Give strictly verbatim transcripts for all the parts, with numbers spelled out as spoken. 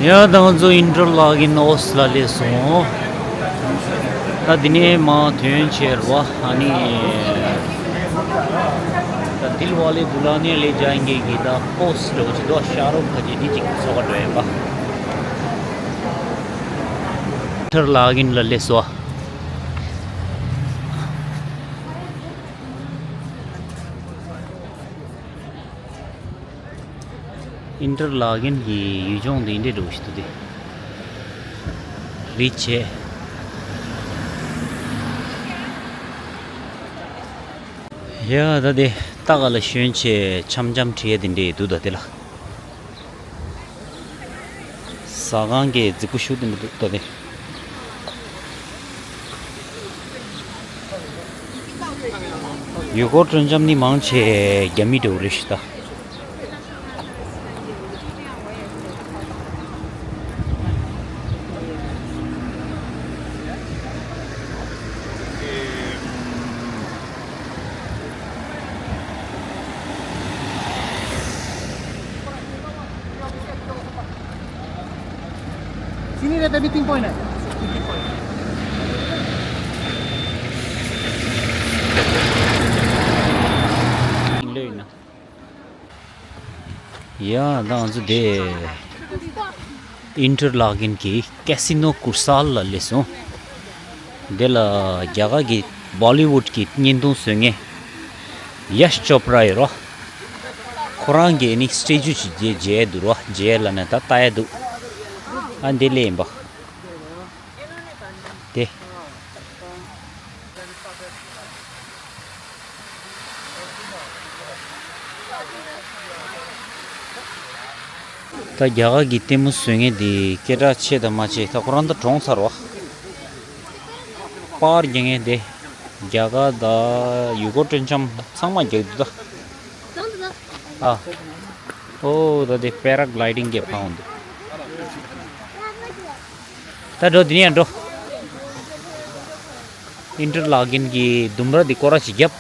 ཡ་ད་ང་ཚོ་ཨིན་ཊར་ལག་ཨིན་ཨོ་སི་ལ་སླེབས་སོང་། ད་འདི་ནས་མར་ཐོན་བྱས་རེད་བ། ཨ་ནི་ད་དིལ་ཝ་ལེ་དུལ་ཧ་ནི་ཡ་ལེ་ཇཱ་ཡེང་གེ་གི་ད་ཨོ་སི་འདྲ་བོ་ཅིག་འདུག་ཤ་རོག་ཁ་ཅིག་འདི་ཅིག་བཟོ་ག་འགྲོ་ཡིན་པ། ཨིན་ཊར་ལག་ཨིན་ལ་སླེབས་སོང་། ཨིན་ཊར་ལག་ཨིན་གྱི་ཡུལ་ལྗོངས་འདི་འདྲའི་འདྲ་བོ་ཞིག་འདུག་སྟེ། རི་བྱས། ཡ་ད་དེ་ལྟ་ག་ལ་ཞོན་བྱས་འཆམ་འཆམ་བྲིས་ཡ་དེ་འདྲའི་འདུག་ད་དེ་ལ། ཟ་ཁང་གི་རྫིག་པོ་ཞིག་དེ་འདྲ་འདུག་ད་དེ། ཡུལ་སྐོར་སྤྲོ་འཆམ་ནི་མང་ཆེ་རྒྱ་མི་འདྲ་བོ་རེད་ཤག་ད། Sini ada meeting point, eh? ཡ་ད་ང་ཚོ་དེ་ཨིན་ཊར་ལག་ཨིན་གྱི་ཀེ་སི་ནོ་ཀུར་སལ་ལ་སླེབས་སོང་། དེ་ལ་རྒྱ་གར་གྱི་བོ་ལི་ཝུཌ་གྱི་བརྙན་ཐུང་བཟོ་མཁན་ཡཤ་ཅོབ་ར་ཡོད་རོ། ཁོ་རང་གིས་ནི་སི་ཊེ་ཅུ་ཅིག་མཇལ་མཇལ་འདུག་རོ། མཇལ་ལ་ནི་ད་ལྟ་ཡ་འདུག་ཨ་འདི་ལས་ཡིན་པ། དེ། ད་རྒྱ་གར་གྱི་ལྟད་མོ་བཟོ་མཁན་དེ་སྐད་གྲགས་ཆེ་དང་མ་ཆེ་ད་ཁོ་རང་ད་གྲོངས་ཚར་བ། པར་རྒྱག་མཁན་དེ་རྒྱ་གར་ད་ཡུལ་སྐོར་སྤྲོ་འཆམ་ཚང་མ་རྒྱག་འདུག་ད། ཨ། ཨོ་ད་དེ་པེ་ར་གི་ལའི་ཌིང་གི་ཕང་འདུག་ད་འགྲོ་འདི་ནས་ཡང་འགྲོ། ཨིན་ཊར་ལག་ཨིན་གྱི་ལྡུམ་ར་འདི་སྐོར་ར་ཞིག་བརྒྱབ།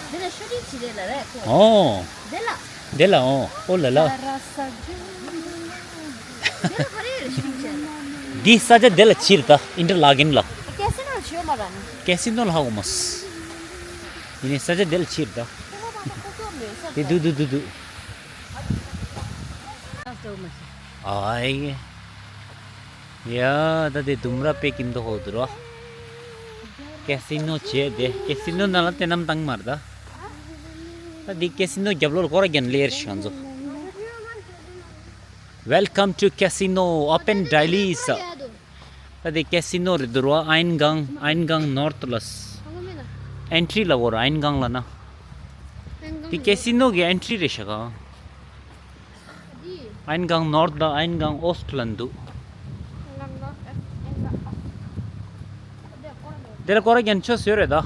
འདི་ལ་ཤུ་ཊིང་བྱེད་རེད་ལ་རེད་ཁོ། ཨོ། འདི་ལ། འདི་ལ་ཨོ། ཨོ་ལ་ལ། འདི་ལ་ག་རེ་ཡོད་ཤུ་ཊིང་བྱེད། འདི་ས་ཆ་འདི་ལ་ཕྱིར་ད་ཨིན་ཊར་ལག་ཨིན་ལ། ཀེ་སི་ནོ་ལ་ཕྱིར་མ་ར་ནི། ཀེ་སི་ནོ་ལ་ཧ་གོ་མ་སི། ཡིན་ནའི་ས་ཆ་འདི་ལ་ཕྱིར་ད། དེ་འདུག་འདུག་འདུག་འདུག་ཨའི། ཡ་ད་དེ་ལྡུམ་ར་དཔེ་ཀིམ་དུ་ཧོ་དུ་རོ། ཀེ་སི་ནོ་བྱས་དེ་ཀེ་སི་ནོ་ནང་ལ་བསྟན་ནམ་བཏང་མར་ད། ད་དེ་ཀེ་སི་ནོ་རྒྱབ་ལོགས་ལ་སྐོར་ར་རྒྱན་ལེར་ཤང་ཚོ། Welcome to casino, open daily, sir. ད་དེ་ཀེ་སི་ནོ་རེད་འདུག་རོ། ཨན་གང་ཨན་གང་ནོར་ཐ་ལ་སི། ཨན་ཊི་རི་ལ་འོར་ཨན་གང་ལ་ན། དེ་ཀེ་སི་ནོ་གི་ཨན་ཊི་རི་རེད་ཤག་ག་ཨན་གང་ནོར་ཐ་དང་ཨན་གང་ཨོ་སི་ཊི་ལ་འདུག་དེ་ལ་སྐོར་ར་རྒྱན་ཆོས་ཡོད་རེད་ད། ཨ།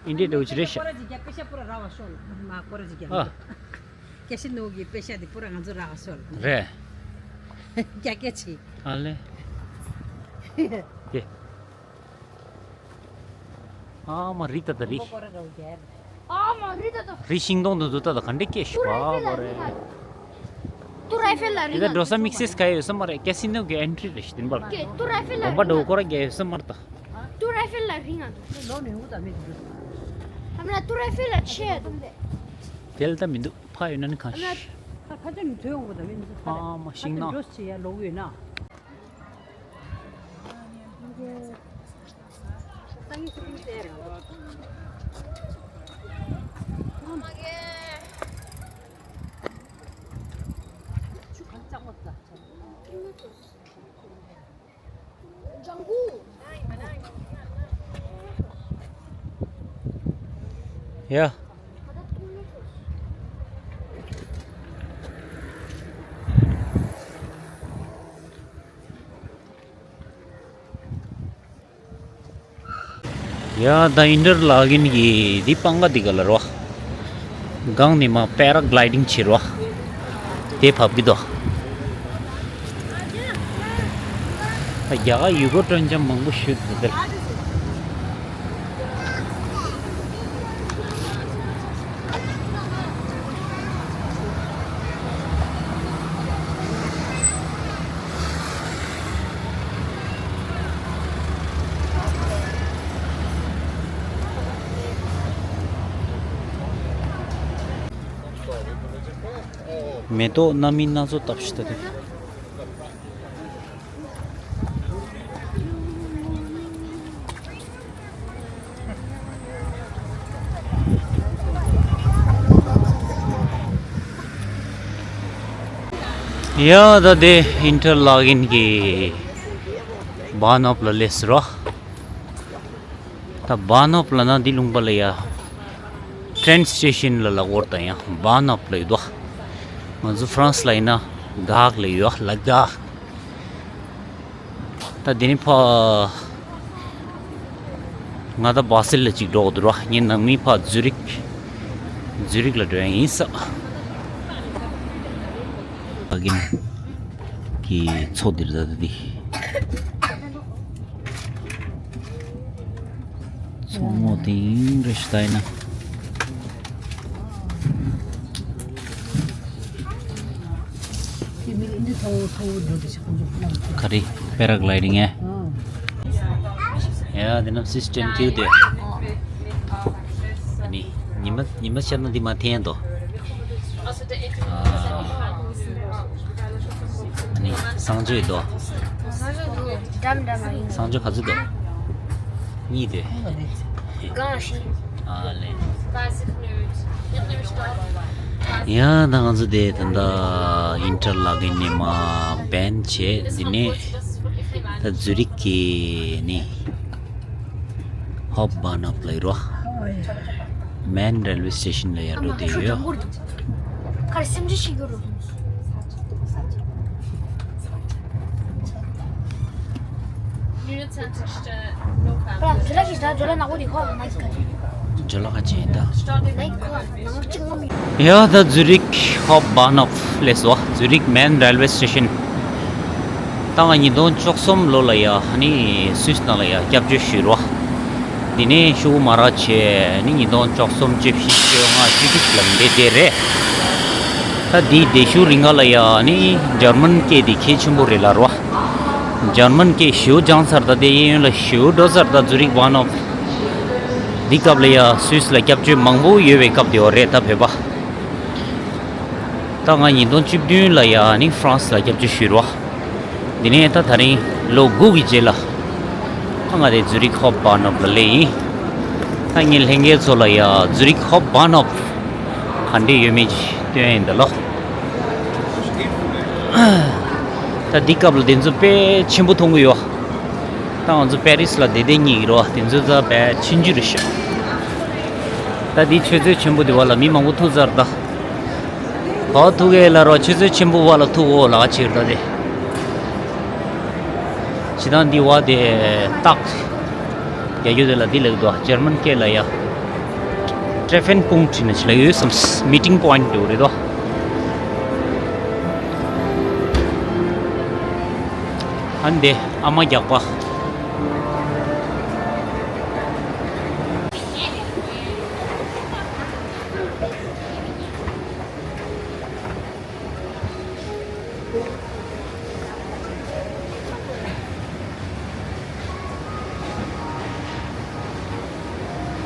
ཨིན་ཌི་ཡ་འདྲ་བོ་ཅིག་རེད་ཤག་སྐོར་ར་ཅིག་རྒྱབ་པེ་ཤ་པུ་ར་ར་བ་ཤོག་ལ་མ་སྐོར་ར་ཅིག་རྒྱབ། ཨ། ཀེ་སི་ནོ་གི་པེ་ཤ་དེ་པུ་ར་ང་ཚོ་རག་སོང་རེད། རྒྱ་སྐད་ཆེ། ཨ་ལེ། དེ། ཨ་མ་རི་ད་ད་རི། ཨ་མ་རི་ད་ད། རི་ཤིང་སྡོང་དུ་དུ་ད་ད་ག་འདྲ་སྐད་ཤུ་ཨ་མ་རེ། ཏུ་རའི་ཧྥེལ་ལ་རི་ད་འགྲོ་ས་དམིགས་བསལ་ག་ཡོད་ས་མ་རེད། ཀེ་སི་ནོ་གི་ཨན་ཊི་རི་རེད་ཤི་དིན་པར། ཏུ་རའི་ཧྥེལ་ལ་གོམ་པ་འགྲོ་སྐོར་ར་རྒྱག་ཡོད་ས་མ་རེད་ད། ཏུ་རའི་ཧྥེལ་ལ་རི་ང་། ཨ་མ་ཏུ་རའི་ཧྥེལ་ལ་ཆེ་དུ། དེ་ལ་ད་མི་འདུག་ཕ་ཡོད་ན་ནི་གང་ཤི། ཨ་མ་ཤིང་ནགས། ཡ། ཡ་ད་ཨིན་ཊར་ལག་ཨིན་གྱི་འདི་སྤང་ཁ་འདི་ག་ལ་རོ། སྒང་ནས་མར་པེ་ར་གི་ལའི་ཌིང་བྱེད་རོ། དེ་བབས་ཀྱི་འདུག་ད་རྒྱ་གར་ཡུལ་སྐོར་སྤྲོ་འཆམ་མང་པོ་ཞིག་འདུག་དེར། མེ་ཏོག་སྣ་མིན་སྣ་ཚོགས་བཏབ་ཤི་ད་དེ། ཡ་ད་དེ་ཨིན་ཊར་ལག་ཨིན་གྱི་བཱ་ནོབ་ལ་སླེབས་སོང་ར། ད་བཱ་ནོབ་ལ་ན་འདི་ལུང་པ་ལ་ཡ་ཊེན་སི་ཊེ་ཤན་ལ་ལ་འོར་ད་ཡ་བཱ་ནོབ་ལ་ཡོད་དོ། ང་ཚོ་ཧྥ་རན་སི་ལ་ཡིན་ན་གྷག་ལ་ཡོད་ལ་གྷག་ད་དེ་ནི་ཕ་ང་ད་བ་སིལ་ལ་ཅིག་འགྲོ་འདུག་ར། ངའི་ནང་མི་ཕ་ཛུ་རིག་ཛུ་རིག་ལ་འགྲོ་ཡ་ཡིན་ས། ཨ་གིན་གི་མཚོ་འདིར་ད་ད་དེ། མཚོ་མོ་དེ་རེ་ཞིག་ད་ཡིན་ན། ག་རེ་པེ་ར་གི་ལའི་ཌིང་ཨེ། ཡ་དེ་ནམ་སིས་ཊེན་ཁྱེར་དེ། ཨ་ནི་ཉི་མ་ཉི་མ་ཤར་ན་འདི་མ་འཐེན་དོ། ཨ་ནི་གསང་སྤྱོད་དོ། འགྲམ་འགྲམ་ཡིན། གསང་སྤྱོད་ག་ཚོད་དོ། གཉིས་དེ། གང་ཞིག་ཨ་ལེ། ཡ་ད་ང་ཚོ་དེ་ད་ལྟ་ཨིན་ཊར་ལག་ཨིན་ནས་མ་བན་བྱས་འདི་ནས་ད་ཛུ་རིག་གི་ནི་ཧོབ་བཱ་ནོབ་ལ་ཡོད་རོ། མེན་རེལ་ཝེ་སི་ཊེ་ཤན་ལ་ཡར་འགྲོ་བསྡད་ཡོད། གར་སེམས་ཅན་ཞིག་ཡོད་རོ། ཇོ་ལ་ག་ཅན་ད། ཡ་ད་ཛུ་རིག་ཧོབ་བཱ་ནོབ་སླེབས་སོ། ཛུ་རིག་མེན་རེལ་ཝེ་སི་ཊེ་ཤན། ད་ང་ཉིས་སྟོང་བཅུ་གསུམ་ལོ་ལ་ཡ་ཧ་ནི་སུད་སི་ནང་ལ་ཡ་སྐྱབས་བཅོལ་ཞུས་རོ། འདི་ནས་ཤུ་གུ་མ་ར་ཆེ་ནི་ཉིས་སྟོང་བཅུ་གསུམ་བཅུ་བཞི་བཅོ་ལྔ་བཅུ་དྲུག་ལ་འདས་དེ་རེད། ད་འདི་བསྡད་ཤུ་རིང་ག་ལ་ཡ་ནི་འཇར་མན་སྐད་འདི་གལ་ཆེན་པོ་རེད་ལ་རོ། འཇར་མན་སྐད་ཞུ་སྦྱངས་ཚར་ད་དེ་གཡས་གཡོན་ལ་ཞུ་འགྲོ་ཚར་ད་ཛུ་རིག་བཱ་ནོབ། འདི་སྐབས་ལ་ཡ་སུད་སི་ལ་སྐྱབས་བཅོལ་མང་པོ་ཡོད་པའི་སྐབས་དེ་བ་རེད་ད་བོད་པ། ད་ང་ཉིས་སྟོང་བཅུ་བདུན་ལ་ཡ་ནི་ཧྥ་རན་སི་ལ་སྐྱབས་བཅོལ་ཞུས་རོ། འདི་ནས་ད་ད་རིང་ལོ་དགུ་གི་རྗེས་ལ་ད་ང་དེ་ཛུ་རིག་ཧོབ་བཱ་ནོབ་ལ་སླེབས་ཡིན། ད་ངའི་ལྷན་རྒྱས་ཚོ་ལ་ཡ་ཛུ་རིག་ཧོབ་བཱ་ནོབ་ག་འདྲས་ཡོད་མེད་ཅིག་སྟོན་ཡིན་ད་ལོ། ད་འདི་སྐབས་ལ་དེ་ཚོ་དཔེ་ཆེན་པོ་མཐོང་གི་ཡོད། ད་ང་ཚོ་པེ་རིས་ལ་བསྡད་བསྡད་གཉིས་ཀྱི་རོ་དེ་ཚོ་ད་དཔེ་ཆུང་ཆུང་རེད་ཤག་ད་འདི་ཆུ་ཚོད་ཆེན་པོ་དེ་བ་ལ་མི་མང་པོ་ཐུག་ཚར་ད། བ་ཐུག་གེ་ལ་རོ་ཆུ་ཚོད་ཆེན་པོ་བ་ལ་ཐུག་འོ་ལ་ཕྱིར་ད་དེ། ཇི་ལྟར་འདི་བ་དེ་སྟག་རྒྱ་རྒྱུ་དེ་ལ་འདི་ལེགས་འདུག་འཇར་མན་སྐད་ལ་ཡ། ཊེ་ཕེན་པུང་ཊི་ནི་ཆི་ལ་ཡོད་སམ་མི་ཊིང་པོ་ཡིན་འདུག་རེད་དོ། ཨ་ནི་དེ་ཨ་མ་རྒྱག་པ།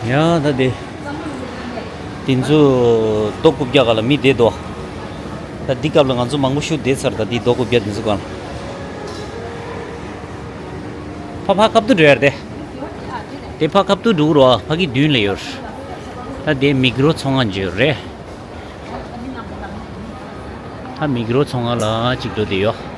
ཡ་ད་དེ། དེ་ཚོ་རྡོ་རྐུབ་རྒྱག་ག་ལ་མི་བསྡད་དོ། ད་འདི་སྐབས་ལ་ང་ཚོ་མང་པོ་ཤུགས་བསྡད་ཚར་ད་འདི་རྡོ་རྐུབ་རྒྱག་དེ་ཚོ་གང་། ཕ་ཕ་ཁབ་ཏུ་འགྲོ་ཡར་དེ། དེ་ཕ་ཁབ་ཏུ་འགྲོ་རོ་ཕ་གི་མདུན་ལ་ཡོད། ད་དེ་མིག་རོ་ཚོང་ང་འཇོར་རེད། ད་མིག་རོ་ཚོང་ང་ལ་གཅིག་འགྲོ་དེ་ཡོད།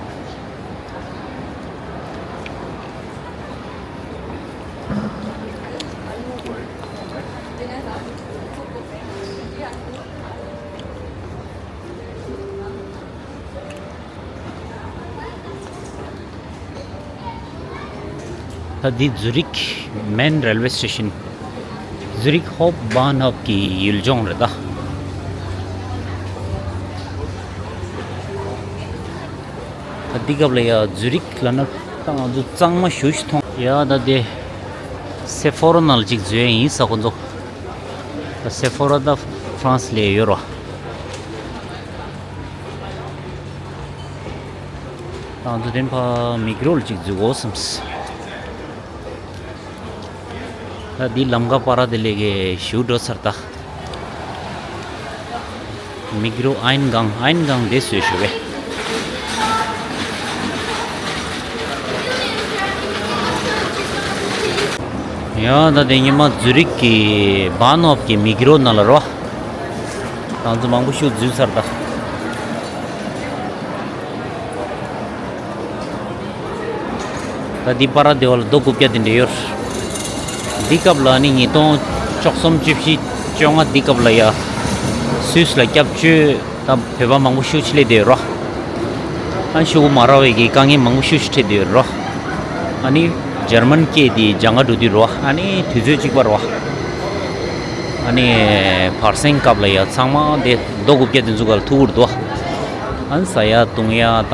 ད་འདི་ཛུ་རིག་མེན་རེལ་ཝེ་སི་ཊེ་ཤན། ཛུ་རིག་ཧོབ་བཱ་ནོབ་ཀྱི་ཡུལ་ལྗོངས་རེད་ད། ད་འདི་སྐབས་ལ་ཡ་ཛུ་རིག་ལ་ན་ད་ང་ཚོ་གཙང་མ་ཞུ་ཞིག་མཐོང་ཡ། ད་དེ་སེ་ཕོ་རོ་ནང་ལ་ཅིག་འཛུལ་ཡ་ཡིན་ས་ཁོ་ཚོ། ད་སེ་ཕོ་རོ་ད་ཧྥ་རན་སི་ལ་ཡོད་རོ། ད་ང་ཚོ་དེ་ཕ་མིག་རོ་ལ་ཅིག་འཛུལ་དགོས་བསམས། ད་འདི་ལམ་ཁ་པ་ར་དེ་ལས་ཀའི་ཞུ་འགྲོ་ཚར་ད། མིག་རོ་ཨན་གང་ཨན་གང་དེ་བཟོས་ཞུ་བས། ཡང་ད་དེ་ཉི་མ་ཛུ་རིག་གི་བྷ་ནོབ་ཀྱི་མིག་རོ་ནང་ལ་རོ། ང་ཚོ་མང་པོ་ཞིག་འཛུལ་ཚར་ད། ད་འདི་པ་ར་དེ་བ་ལ་རྡོ་དགུ་བརྒྱ་དེ་འདྲ་ཡོད། འདི་སྐབས་ལ་ནི་ཉིས་སྟོང་བཅུ་གསུམ་བཅུ་བཞི་བཅོ་ལྔ་འདི་སྐབས་ལ་ཡ། སུད་སི་ལ་སྐྱབས་བཅོལ་ད་བོད་པ་མང་པོ་ཤུགས་ཆེ་སླེབས་བསྡད་ཡོད་རོ། ཨ་ཤུ་གུ་མ་ར་བའི་གི་དཀའ་ངལ་མང་པོ་ཤུགས་ཆེ་འཕྲད་བསྡད་ཡོད་རོ། ཨ་ནི་འཇར་མན་སྐད་དེ་སྦྱང་ག་འགྲོ་དུས་རོ། ཨ་ནི་དུས་ཚོད་གཅིག་པ་རོ། ཨ་ནི་བར་གསེང་སྐབས་ལ་ཡ་ཚང་མ་དེ་རྡོ་དགུ་བརྒྱ་དེ་ཚོ་ག་ལ་ཐུག་གི་རེད་དོ། ཨ་ནི་ཟ་ཡ་བཏུང་ཡ་ད་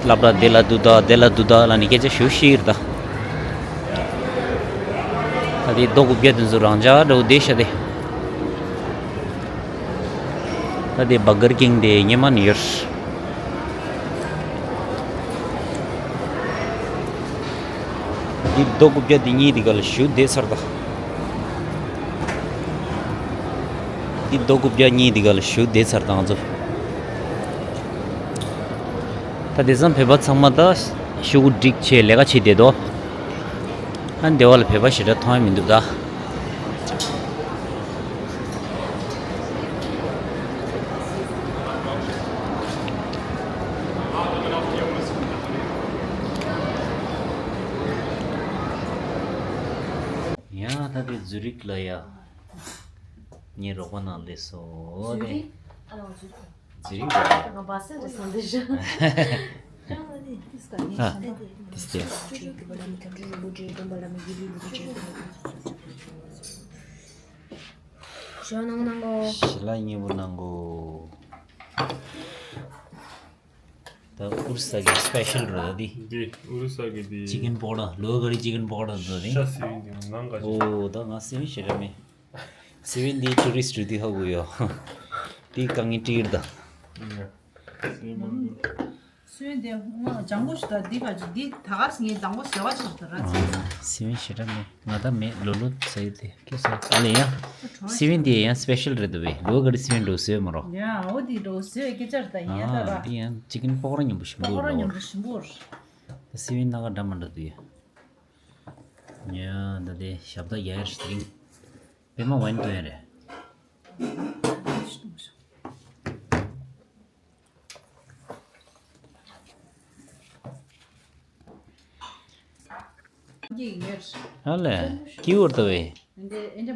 སློབ་གྲྭ་དེ་ལ་འདུག་ད་དེ་ལ་འདུག་ད་ལ་ནི་སྐད་ཆ་ཞུ་ཤེས་རེད་ད། ད་དེ་རྡོ་དགུ་བརྒྱ་དེ་ཚོ་རང་འཇགས་འདྲ་བོ་བསྡད་ཤག་དེ། ད་དེ་བྷར་གར་ཀིང་དེ་སྔོན་མ་ནས་ཡོད། འདི་རྡོ་དགུ་བརྒྱ་འདི་གཉིས་འདི་ག་ལ་ཞུ་བསྡད་ཚར་ད། འདི་རྡོ་དགུ་བརྒྱ་གཉིས་འདི་ག་ལ་ཞུ་བསྡད་ཚར་ད་ང་ཚོ། ད་དེང་སང་བོད་པ་ཚང་མ་ད་ཤུ་གུ་སྒྲིག་བྱས་ལས་ཀ་བྱེད་བསྡད་དོ། ཨ་ནི་སྡེ་བ་ལ་བོད་པ་ཞེ་དྲག་མཐོང་ཡ་མི་འདུག་ད། ཡ་ད་དེ་ཛུ་རིག་ལ་ཡ། ངའི་རོགས་པ་ནང་སླེབས་སོང་། ཛུ་རིག་ཨ་ནི་ང་ཚོ་ཛུ་རིག་ང་བ་སེ་རེ་སོང་དེ་ཞུ། ཡང་ཨ་ནི་ཏིས་ཀ་ནི་ཨ་ཏིས་ཏེ། ཞོ་ནང་ནང་གོ། ཞི་ལ་སྙིང་པོ་གནང་གོ། ད་ཨུ་རུ་ས་གི་སི་པེ་ཤལ་རེད་ད་འདི། འདི་ཨུ་རུ་ས་གི་འདི། ཅི་ཀན་པོ་ཀོ་ཌ། ལོ་ག་རི་ཅི་ཀན་པོ་ཀོ་ཌ་འདི་ནི། ཤ་སི་བིན་འདི་ནང་ག་ཅི། ཨོ་ད་ང་སི་བིན་ཞེ་དྲག་མེད། སི་བིན་འདི་ཊུ་རི་སི་ཊི་རུ་འདི་ཧ་གོ་ཡོད། འདི་དཀའ་ངལ་འཕྲད་ཀྱི་རེད་ད། ཡ། སི་བིན་མང་པོ། སི་བིན་འདི་ང་ལྗང་པོ་ཞིག་ད་འདི་ག་ཅི་འདི་ད་ག་སི་ངའི་ལྗང་པོ་ཟེར་བ་ཞིག་ད་ར་ཚེ། སི་བིན་ཞེ་དྲག་མེད། ང་ད་མེད་ལོ་ལོ་ཟེར་ཡོད་དེ། ཁྱོད་ཟེར་ཨ་ལེ་ཡ། སི་བིན་དེ་ཡང་སི་པེ་ཤལ་རེད་འདུག་བས། ལོ་ག་རི་སི་བིན་འགྲོ་སོས་མ་རོགས། ཡ་འོ་དེ་འགྲོ་སོས་སྐད་ཆ་རེད་ད་ཡིན་ཡ་ད་ཨ་ར། དེ་ཡང་ཅི་ཀན་པོ་ཀོ་ཌ་སྙོམས་པོ་ཞིམ་པོ་པོ་ཀོ་ཌ་རེད་སྙོམས་པོ་ཞིམ་པོ་རེད། ད་སི་བིན་སྣ་ཁ་འདྲ་མ་འདྲ་འདུག་ཡ། ཡ་ད་དེ་ཞབས་ད་རྒྱ་ཡར་ཞིག་དེ་རིང་། པད་མ་ཝན་ཏོ་ཡ་རེད། ཨ་ལས། ཀི་ཝར་ཏོ་བས། ཨ། ཡག་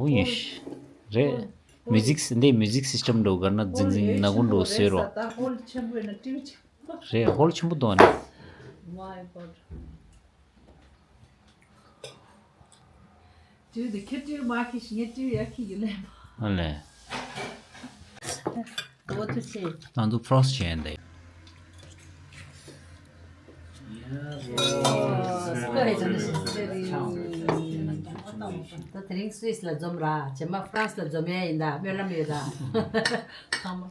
པོ་ཡིན། རེད། མུ་ཟིག་འདི་མུ་ཟིག་སིས་ཊམ་འགྲོ་གར་ན་འཛིང་འཛིང་ནག་པོ་འགྲོ་སོས་རོ། རེད་ཧོལ་ཆེན་པོ་འདུག་ཨ་ནི། ཏིའུ་དེ་ཁྱེད་ཏིའུ་མ་ཁྱེར་ཞིག་ངས་ཏིའུ་ཡར་ཁྱེར་ཡོད་ལེ། ཨ་ལས། ང་ཚོ་ཕྲོ་སི་ཊི་བྱས་ཡིན་ད། ད་དེ་རིང་སུད་སི་ལ་འཛོམས་ར། རྗེས་མ་ཧྥ་རན་སི་ལ་འཛོམས་ཡ་ཡིན་ད། སྨོན་ལམ་ཡོད་ད། ཚང་མ།